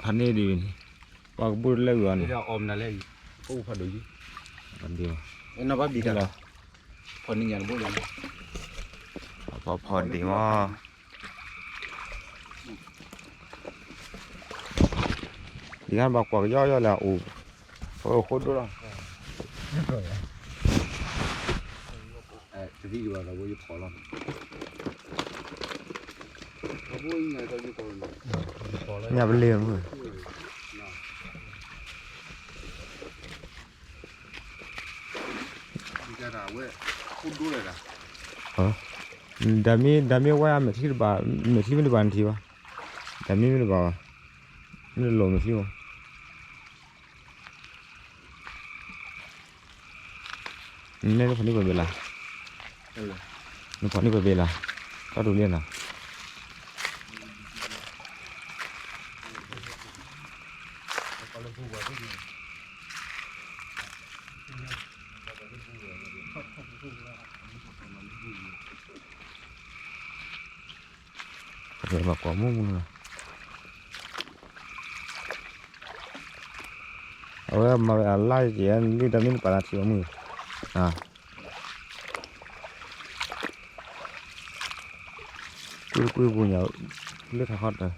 ဖးန့ၢ်ဒ်ဝဲန့ၣ်, ပှၤကဘူၣ်တလဲၣ်ဝံၤအီၤန့ၣ်, အီၣ်မနုၤလဲၣ်, အိၣ်ဖးဒိၣ်ယံၤ, ဒ်, နဘၣ်ဘံတၢ်လီၤ, ဖီၣ်န့ၢ်ညါတဘိလီၤ, ဖီၣ်ဖီၣ်ဒ်မး, ဒ်ဂၤဘၣ်ကွၢ်ကယီယီလၢအအိၣ်, အအိၣ်ဃိဒိၣ်လီၤ, တသံဒံးဘၣ်ဒီးဝဲယဖီၣ်လီၤ, ညၣ်ပလ့ၢ်မုၢ်, ဒၣ်မ့ၢ် ဒၣ်မ့ၢ်ဝဲမဲာ်ချံတဘၣ်, မဲာ်ချံမ့ၢ်တဘၣ်နထံၣ်ဘၣ်, ဒၣ်မ့ၢ်မ့ၢ်တဘၣ်ဘၣ်, မ့ၢ်တလိၣ်မဲာ်ချံဘၣ်. နဖီၣ်န့ၢ်ပှဲၤဘ့ၣ်လၢ်, နဖီၣ်န့ၢ်ပှဲၤဘ့ၣ်လၢ်, တၢ်ဒိးလံနီၤ. မၤကွၢ်မုၢ်မုၢ်လီၤ, အဝဲမၤဝဲအလါက့ၤ လၢတၢ်မ့ၢ်တပာ်လၢထံအမုၢ်, ကွံာ်ကွံာ်ပူၤညါ, လၢထးခီတၢ်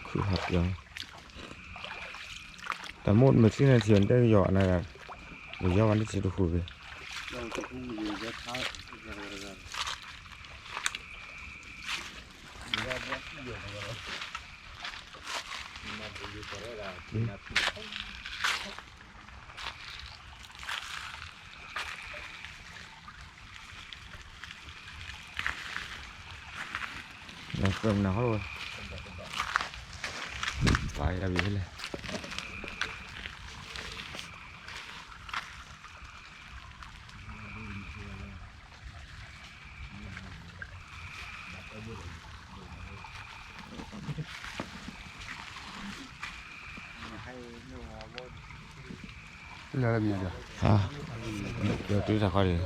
ခုၣ်ဟးပျီၤ, တၢ်မိၢ်မဲာ်ချံန့ၣ်ထံၣ်အီၤတဲကယီၤနၤ, ကယီၤဝဲန့ၣ်ထံတဃုာ်ဂ့ၤ. နကနၢ်ဟီဝဲ, ပာ်ယၤဘၣ်လဲၣ်. လၢမ့ၢ်ဒီး, ဟါ, ဒီးတုၤတၢ်ခီဒံး,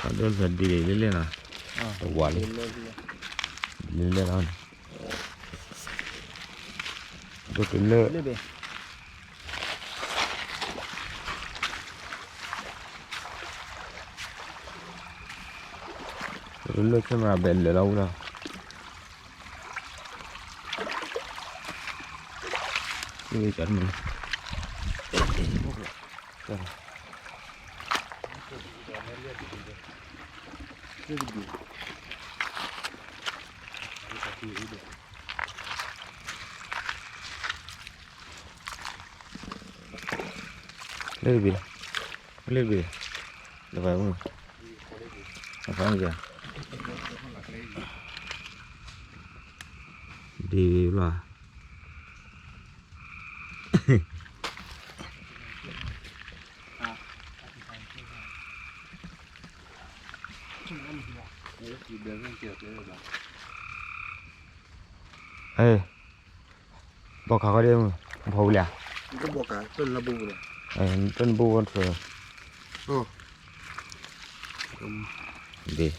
အဒိဒ်လဲၣ်လဲၣ်နီၤ, တဝးလံ, လဲၣ်လဲၣ်လီၤန့ၣ်, ဒိၣ်တုၤလၢ လၢ camera ဘဲးလဲၤလီၤဝဲလီၤ. လၢတဘ့ၣ်, လၢတဘ့ၣ်, လၢပှၤမုၢ်, လၢပှၤမုၢ်ယၤ, ဒ်လီၤ. ဘီခါဃီဒ်မုၢ်, ဖီဝံၤလံဧါ, တနဘိဝဲထွဲ, ဒ်